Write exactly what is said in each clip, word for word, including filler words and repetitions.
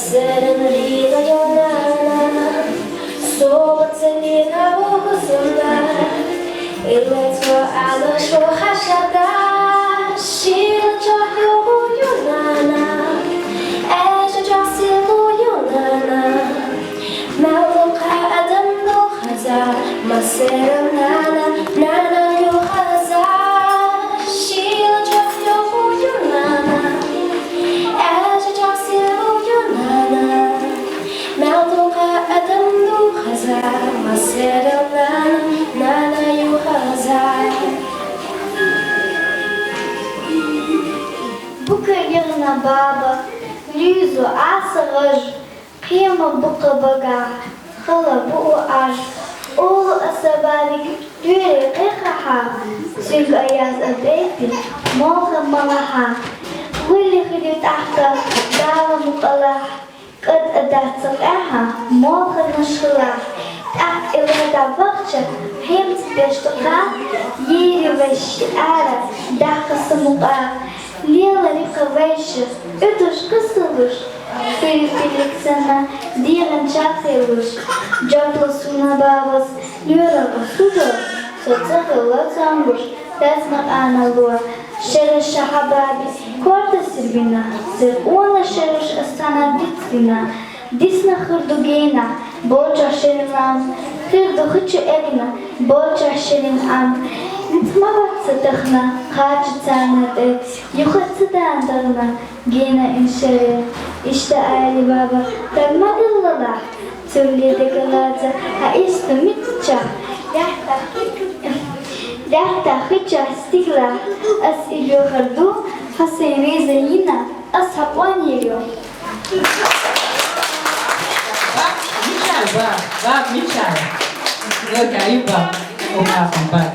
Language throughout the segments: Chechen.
Сэрэнлино ёнана, солоцелино ухусуна, илэцо алашо хашада, шилчо югу юнана, эшо часилу юнана, мэлука адамду хаза, масэрэн нана, нана ю хаза, шилчо югу юнана, эшо часилу юнана. Мэлдука адамду хаза, масэрэн нана, нана ю хаза. Бука ерна баба, лизу асагъаж, хима бука бага, хала буу аж, улу асабари, юри къехаха, синг аяз абейти, молха малаха, гули хили тахта, дала мукъалах, Кьыд адаццакьаха, молха нушхила, тӀаккӀ илада бахча, хӀемц бештуха, ери веши ара, дахъа самукъа, лела рикъа веши, утуш кысылуш, пили-пиликсана, дигъан чахилуш, жапла суна бавас, юра басудо, соцагъила цангуш, Дасмакъаналуа, шереш шахабаби, корта сирбина, сир уна шереш астана дицвина, дисна хирдугена, болча шеринам, хирду хичу эгна, болча шеринам. Нитмаватса тахна, хачи цана те, юха цадан дагна, гена иншере. Ишта али баба, так мадаллала. Цурлиде галаза, а исту митча. Лахта хича стигла, ас илю харду, хасен риза йина, ас хакъван йирю. Баб, мичай, баб, баб, мичай. Лока, и баб, о, баб, баб.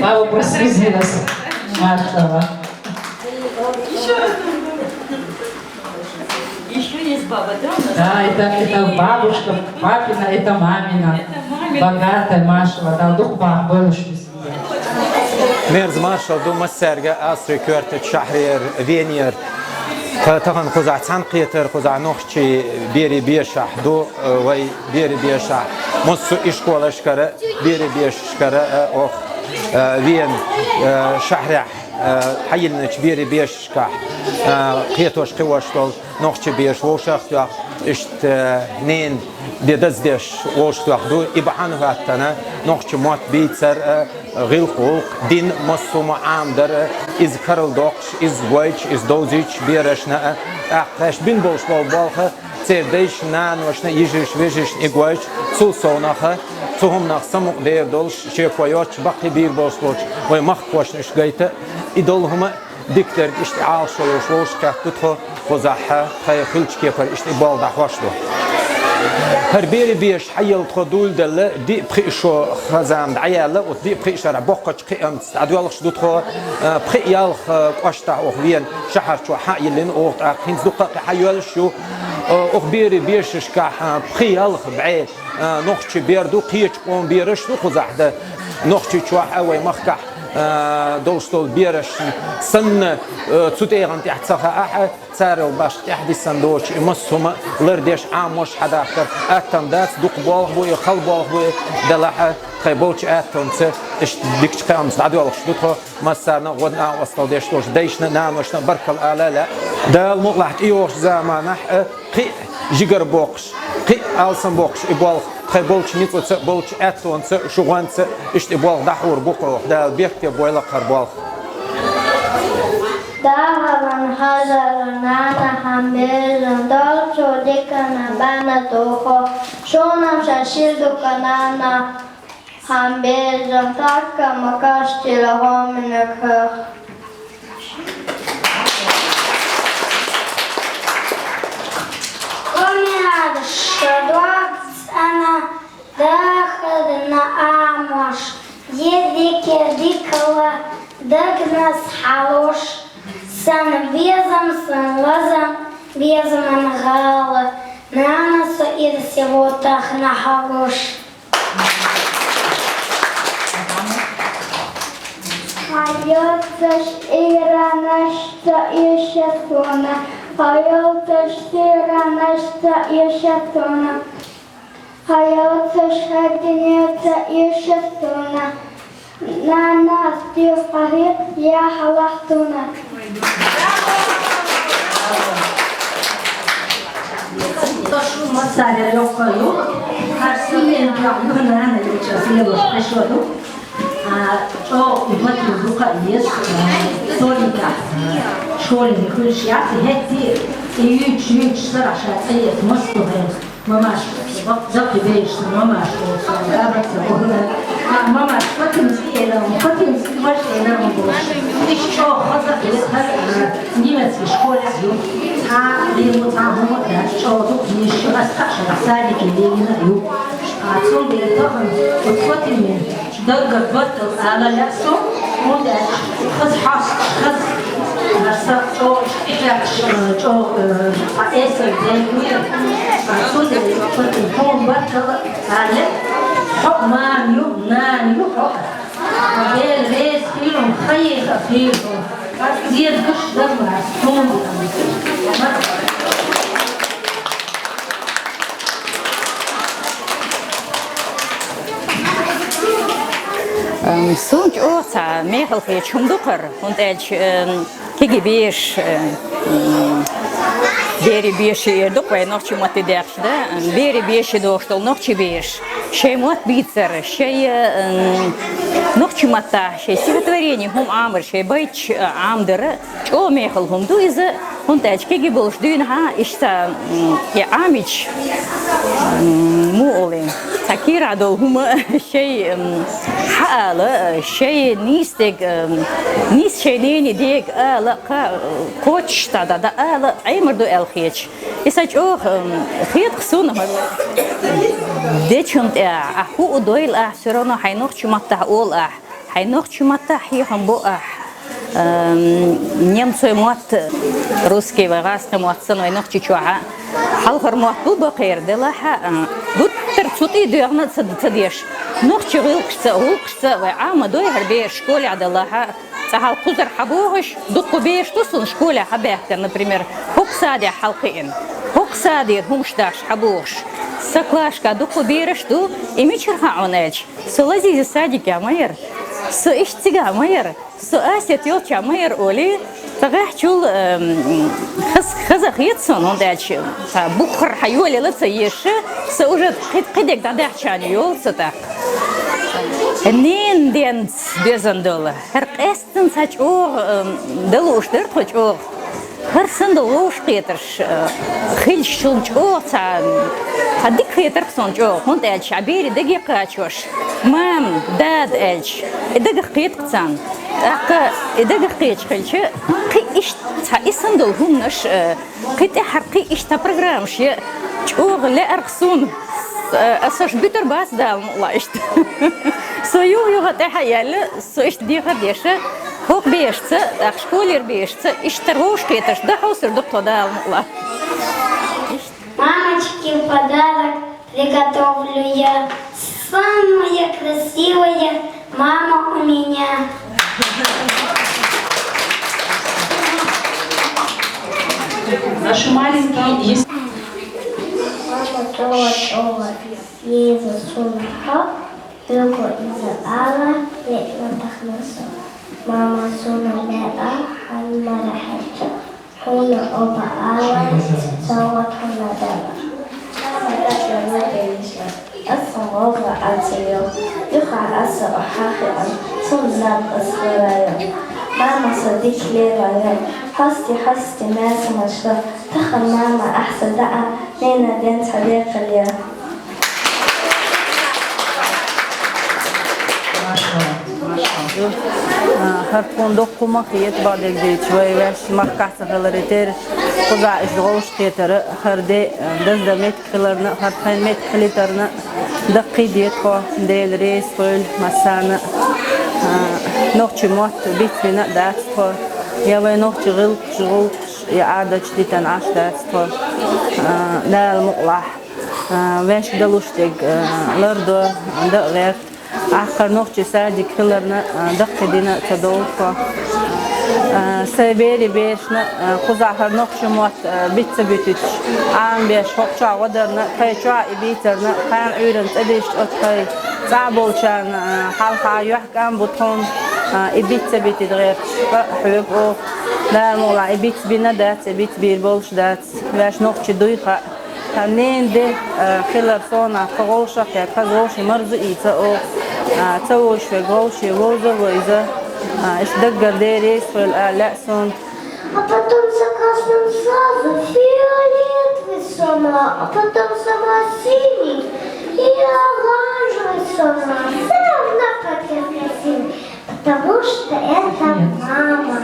Бабу прослезилась. Машалла. Еще есть баба, да, у нас? Да, это, это бабушка, папина, это мамина. Это мамина. Богатая, машалла, да, дух баб, больше. Мерз маршал ду массаэргэ, Астрахань кертэ, шахьрер, венер. Та-, тахан куза цан къетэр, куза нохчи бери бешахь ду, э, вай бери бешахь. Муссу ишколашкара, бери бешкара, э, ох, э, вен, э, шахьряхь, э, хьайилнач бери беш Ка, а, къетош-къиош дола нохчи беш вовшахтоах, ишта, а, нен бедаздеш вовшахтоах ду, и бахьан хаттана нохчи мотт бийцар, а, гӀилкъулкъ, дин массума Ӏамдар, а, из каралдоккхуш, из гойч, из довзич берашна, а, тӀаккха кхеш бин болш бол болха, Цердайш, наношна, йижиш, вежишна и гойч, цул совнаха, цу хӀуманах самукъа дер долш, шеко йоч, баккхи бийр болш болч, вай махкошна иш гайта, и дол хӀума дикдерг ишта Ӏалашо йолш вовш кхетта тхо, кхузахьа, тхай хуьлч кепар ишта и болх дӀахьош ду. ХӀара бери беш хьайел тхо дуль делла, диъ пхи шо хазам дӀаяла, ут диъ пхи шара боккхач кхиамц дӀадоьлхуш ду тхо, э, пхи ялх, э, кӀоштахь оха вен шахьар чу хьа а йиллина, оха тӀаккха хӀинца дукха а кхи хьайоьллаш ю, э, оха бери бешашкахь, э, пхи ялх бӀе, э, нохчи бер ду, кхеча къоман бераш ду кхузахь да. Нохчийчохь а вай махкахь, э, долуш долу бераш санна, э, цу тӀегӀан тӀехь ца хаахь, Царал башха тӀаьхьа дисан доцуш и массо а хӀума лардеш Ӏамош хьадахкар. Аттам дац, дукха болх бу и, хала болх бу и, делахь а тхайн болчу аттонца, иштта дикачу кхиамца дӀадоьлхуш ду тхо, массарна а гӀо накъосталла деш долчу дайшна а, наношна а баркалла ала лаьа. Дала мукъалахь тӀейогӀучу заманахь а кхин а жигара боккхуш, кхин а алсам боккхуш и болх тхайн болчу ницкъаца а, болчу аттонца а, шугӀанца а иштта и болх дӀахьур бу кху, Дала бехке бойла кхара болх. Дагахь ван хьажар нана хьан безам, долчу дикана бана туху, шуна ша шил дуканана хьан безам, такка ма каштила хӀоминаг хах. Хьоминаг ша дог цӀана Дахарна Ӏамош, ерриге дикала дагнаш хьалош, сан безам, сан лазам, безаман гӀала, нана со ирсе вотахна хьалош. Хьайоцаш иранаш со иша суна, Хьаялташ сиранашца ишатуна. Хьаялташ хадинеца ишатуна. Нанас дихъари я халахтуна. Массарел лёгкаю. Харсумен кахлу нана луча силу пришоду. А, чо, ипотин дука ес, а, солика, а, школе не хулшият, хетти, и юч, юч, сараша, ес, мосту, э, мамаш, дак, дак, беш, мамаш, а, мамаш, потом сиела, потом сиела, немецкий школа, а, риму, там, да, чо, дук, ниши, а, садики, Ленина, ю. А, цун директорын, вот, вот именно. Даггара баттал ала лаьа со, хӀунда аьлча хаза хьост, хаза, хаза чӀо, чӀо, э, а эсар дерг вуй. А цундела хьуна баттал ала лаьа, хьо мама ю, нана ю хьо. Дела реза хиларна, хайеха хиларна. Дедагаш дар мара, хьуна. Эм, сона чӀогӀа цхьа мехала хеташ хӀума ду хӀара, хӀунда аьлча, эм, кегий бераш, эм, м, берий беши эр ду-кх вай нохчийн матте даьккхача, да, эм, берий беши дохуш долу нохчийн бераш. Шайн мотт бийцар, шайн, эм, нохчийн маттахь шайн стихотворени хӀума Ӏамар, шайн байташ, э, Ӏамадар. ЧӀогӀа мехала хӀума ду иза, хӀунда аьлча кегий болуш дуьйна хьан иштта, м, и Ӏамийча, м, муха олий, цхьа кийрахь долу хӀума шайн, м, хьаала, шайн нийса дега, м, нийса шайн нене дега ала, кха-, кхочушдала ала, Ӏемар ду аьлла хеташ. И сан чӀогӀа, м, хета-кх суна хӀара. Дечунна тӀехь, ахь хӀуъа дойла ахь, всё равно хьайн нохчийн маттахь ола ахь. Хьайн нохчийн маттахь хьехам бо ахь. Эм, немцойн мотт, русский вай гӀазкхийн мотт санна вай Нохчийчохь а, хьалхара мотт бу бакъера делахь а, гуттар а цу тӀе доьгӀна а ца, ца деш. Нохчийн гӀиллакхашца, гӀуллакхашца вай Ӏама дой хӀара бераш школехь далахь а, цкъа хьалха кхузара хьабохуш, дуккха бераш ду суна школехь хьабаьхкина, например, хӀокху садехь хьалакхиъна. ХӀокху садера хӀумаш даш хьабохуш. Сан класска дуккха бераш ду, и мичара хаьа хьуна аьлча, со Лазиза садикехь ма яра, со иштта цигахь ма яра, со Асет йолччохь ма яра олий, тхан гӀеххьачул, эм, хаза, хаза хета суна, хӀунда аьлча, цхьа буххара хьан йолаелла ца езаш, со уже кхи-, кхидерг дӀадаьхьчарна йолу со тӀаккха. Ненан денца доьзна долу, хӀара къаьсттина цхьа чӀогӀа, эм, дан лууш дара тхо чӀогӀа. ХӀара санна долу вовшахкхетарш, э, хилча суна чӀогӀа цхьа, цхьа дика хетара-кх суна чӀогӀа, хӀунда аьлча хьан берийн даге кхачош, мама, дада аьлча, и дагах кхета-кх царна. ТӀаккха и дагах кхеташ хилча, кхин иштта цхьа и санна долу хӀуманаш, э, кхин тӀаьххьара кхин иштта программаш я, чӀогӀа лаьара-кх суна, э, аса аш буьтур бац Дала мукъ лахь иштта. Со юха-юха тӀаьхьа а яьлла, Со иштта дехар а деш, хӀокху бешаца, тӀаккха школера бешаца, иштта вовшахкхетарш дан хьовсур ду тхо, Дала мукъ лахь. Мамочке подарок приготовлю я. Самая красивая мама у меня. Наши маленькие есть. Мама, чёла, чёла, ей засунула. Дукха иза ала, веана тахана со. Мама, суна лаьа хьан марахьаьчча, хьуна оба ала, со ватхьуна дала. Мама, дакъа латайша, аса гӀовгӀа ацайо, юха аса охьахиан, цунна наб аса ларайо. Мама, со дика лелайо, хьости, хьости, маьсамашла, тахана, мама, ахьа са даа, ненан денца хьан декхале. Машалла, машалла. А, хӀара тхуна дуккха хӀума хета, бакъдерг дийцича, вай ваьш махкахь ца хиларе терра, кхузахь иштта вовшахкхетар, хӀара де, а, даздан меттиг хиларна, хӀара тхайн меттиг хилийтарна, даккхийде тхо, Дела реза хуьлда массарна, а, нохчийн мотт бицбина а дац тхо, я вай нохчийн гӀиллакхаш, гӀуллакхаш, я Ӏадаташ дитина Ӏаш дац тхо, а, Дала мукъ лахь. А, ваьшка далуш дерг, а, лардо, дан а гӀерта. Ахкхар нохчийн садик хиларна, а, даккхийдина а ца довлу тхо. А, Цу берийн берашна, э, кхузахьара нохчийн мотт, э, биц ца буьтуьйтуш, Ӏамабеш, хӀокху чохь гӀо дарна, тхайн чохь и бийцарна, кхана Ӏуьйранна цӀа деш оцу тхайн цӀахь болчарна, э, хьалха юьхькӀам бу тхуна, э, и биц ца битина гӀерташ, къа а хьоьгу оха. Дала мукъалахь, и биц бина дац, и биц бийр болуш дац. Ваьш нохчий дуй хаьа. Тхан ненан де, а, хилар сонах тхан вовшах а, тхан вовшийн марзо ийца оха, а, ца вовшах верг вовшийн вовза а войза, а, иштта даггара деррис хуьлу аьлла лаьа суна. А потом за красным сразу фиолетовый сама, а потом сама синий и оранжевый сама. Все равно как я красивый. Потому что это мама.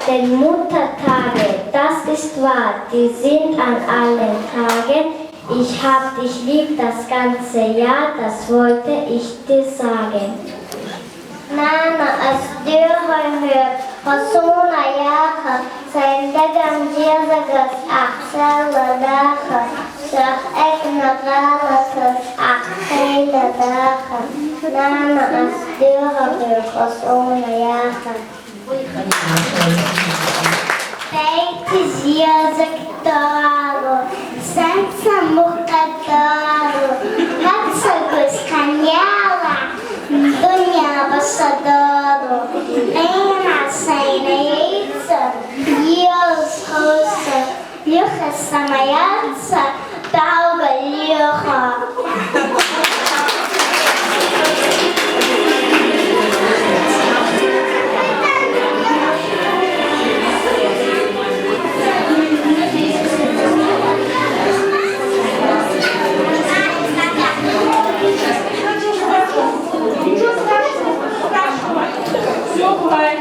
Denn Muttertage, das ist wahr, die sind an allen Tagen. Ich hab dich lieb das ganze Jahr, das wollte ich dir sagen. Нана, ас дуьхьал хьоьгу, хьо суна яхар, сайн деган дезагас ахь сел дахар. Сох эгна гӀалаташ ахь хилла даха, нана, ас дуьхьал хьоьгу, хьо суна яхар. Пейтаза езаг долу, сан ца мукъа долу, хьо ца гуз кханъяла, дуьнен баса долу, къена сайна йийца, еза хӀуса. Леха самаяца, пӀалга леха. Всё, бывает.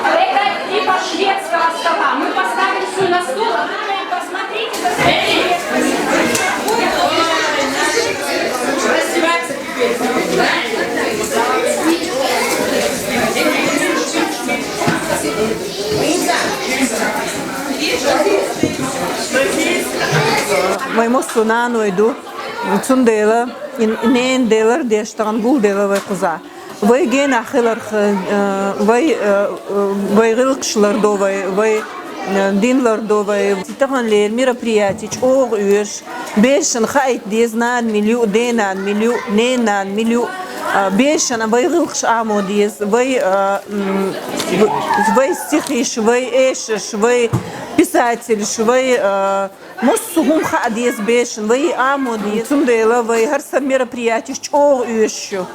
Это типа шведского стола. Мы поставим всё на стол, а вы посмотрите за своим. Раздеваться теперь. Вай массо а наной ду, цундела и ненан делар деш тахана гулделла вай кхузахь. Вай генахь хиларх, э, вай, э, э, вай гӀиллакхаш лардо вай, вай, э, дин лардо вай. Таханлера мероприяти чӀогӀа оьшу. Берашна хаийта деза, нана мила ю, денана мила ю, ненана мила ю. А, берашна вай гӀиллакхаш Ӏамо деза, вай, а, м, в-, вай стихаш, вай эшаш, вай писательш, вай, а, массо а хӀума хаа деза берашна, вай Ӏамо деза. Цундела вай хӀара сан мероприятеш чӀогӀа оьшуш ю.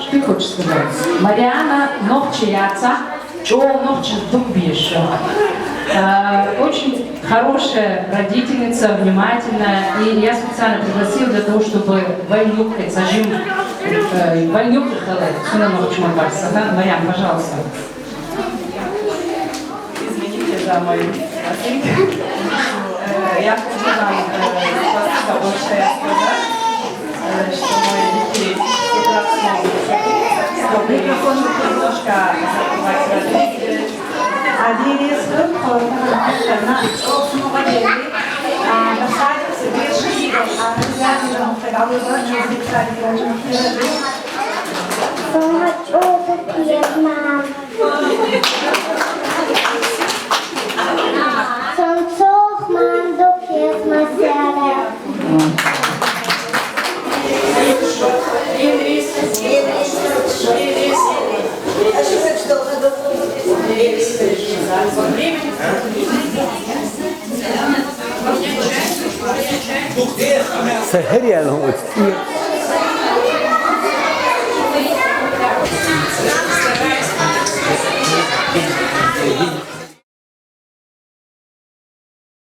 Что ты хочешь сказать? Марианна нохчи яцахь, чӀогӀа нохчи дукха безаш ю. Э, очень хорошая родительница, внимательная. И я специально пригласила для того, чтобы вай юккъе зажим, э, вай юккъе хала, сунна нохчи ма барса. Да, Марианна, пожалуйста. Извините за мою язык. Э, я хочу вам, э, спасибо большое сказать, э, что мои детей как раз могут, чтобы немножко забывать родителей. Один из выходов, на, а, находится в Бершеве, а, Сонга чӀогӀа дукха еза, мам. Сан цох, мам, дукха еза массаьрга. Сан хӀара яьлла хӀун оцу тӀе?